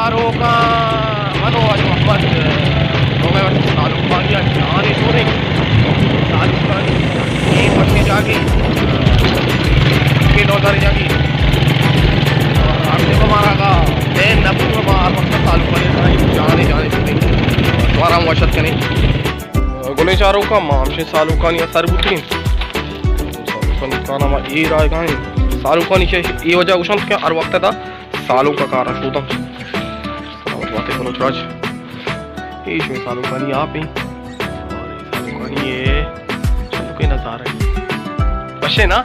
آروکا منو اج محمد، تو میں سالوکانی جانے سونے، سالوکانی، یہ پشے جاگی، یہ نوزار جاگی، اور آپ دیکھو ہمارا کا، میں نبو ہمارا مقصد سالوکانی جانے، جانے سونے، دوبارہ ہم وشت کریں۔ گلیں چاروکاں، ما ہمشیں سالوکانی ءَ سر بوتگیں۔ سالوکانی کاراں ما ایر آیگا ایں۔ سالوکانی چہ اے وجہ گوشنت کہ ہر وقت ءَ سالوک ءَ کار ءَ شودنت۔ سلامت باتے بلوچ راج۔ اے شمے سالوکانی آپ ایں۔ اور اے سالوکانی اے چنکے نظارہ ایں۔ وشے نا؟